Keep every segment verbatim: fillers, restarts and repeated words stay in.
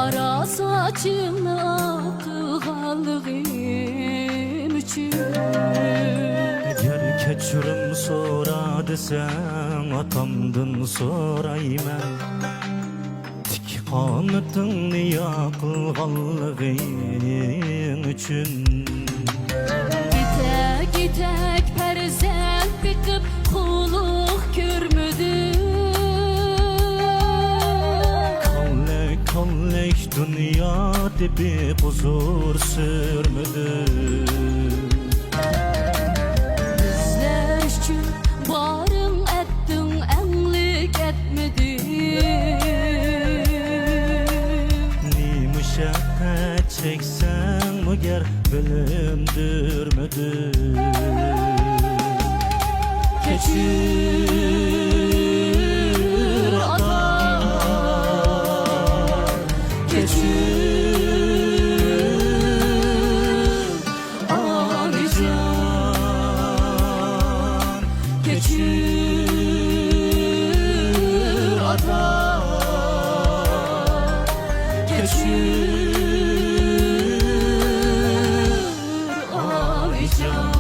قارا ساچىڭنى ئاق قىلغانلىقىم ئۈچۈن. ئەگەر كەچۈرۈم سورا دېسەڭ، ئاتامدىن سورايمەن. تىك قامىتىڭنى ياق قىلغانلىقىڭ ئۈچۈن. يېتەك-يېتەك پەرزەنت بېقىپ، قۇللۇق كۆرمىدىم. كاللەك-كاللەك دۇنيا تېپىپ، ھۇزۇر سۈرمىدىم. بىزلەر ئۈچۈن بارىڭ ئەتتىڭ، ئەڭلىك ئەتمىدىڭ. نېمە مۇشەققەت چەكسەڭمۇ گەر، بىلىندۈرمىدىم. كەچۈر، ئاتا، كەچۈر. ئانىجان، كەچۈر، ئاتا، كەچۈر، ئانىجان.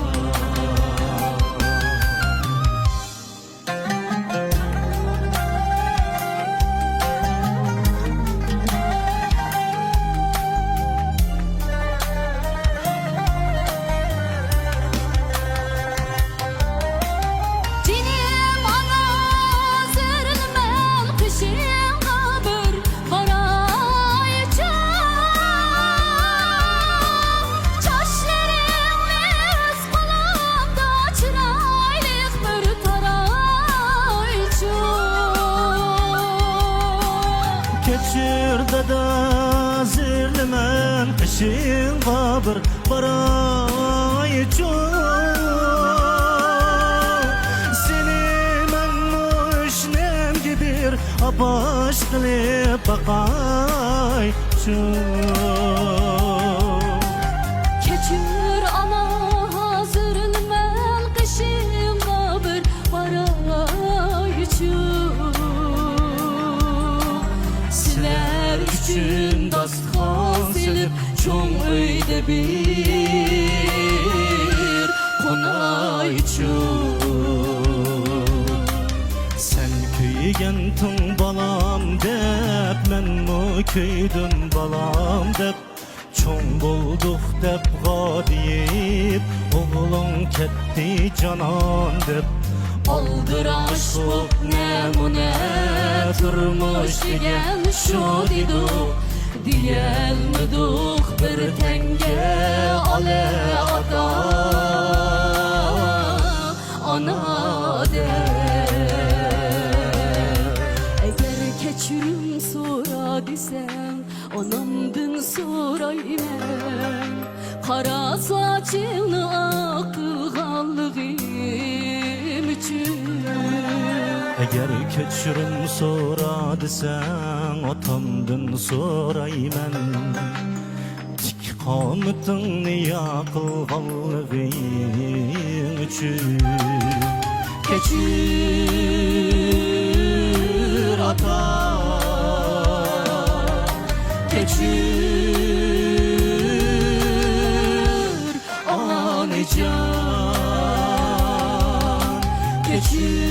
جېنىم ئانا، ھازىرلا مەن قېشىڭغا بىر بارايچۇ. چاچلىرىڭنى ئۆز قولۇمدا چىرايلىق بىر تارايچۇ. كەچۈر دادا، ھازىرلا مەن قېشىڭغا بىر بارايچۇ. سېنى مەنمۇ ئۆشنەمگە بىر ئاپاش قىلىپ باقايچۇ. كەچۈر ئانا، ھازىرلا مەن قېشىڭغا بىر بارايچۇ. سىلەر ئۈچۈن داستىخان سېلىپ، چوڭ ئۆيدە بىر قونايچۇ. سەن كۆيگەنتىڭ بالام دەپ، مەنمۇ كۆيدۈم بالام دەپ. چوڭ بولدۇق دەپ غادىيىپ، ئوغلۇڭ كەتتى جانان دەپ. ئالدىراش بوپ نەمۇنە تۇرمۇش دېگەن شۇ دېدۇق. دېيەلمىدۇق بىر تەڭگە ئالە ئاتا، ئانا دەپ. ئەگەر كەچۈرۈم سورا دېسەڭ، ئانامدىن سورايمەن، قارا ساچىڭنى ئاق قىلغانلىقىم ئۈچۈن. ئەگەر كەچۈرۈم سورا دېسەڭ، ئاتامدىن سورايمەن. تىك قامىتىڭنى ياق قىلغانلىقىڭ ئۈچۈن. كەچۈر ئاتا، كەچۈر ئانىجان، كەچۈر.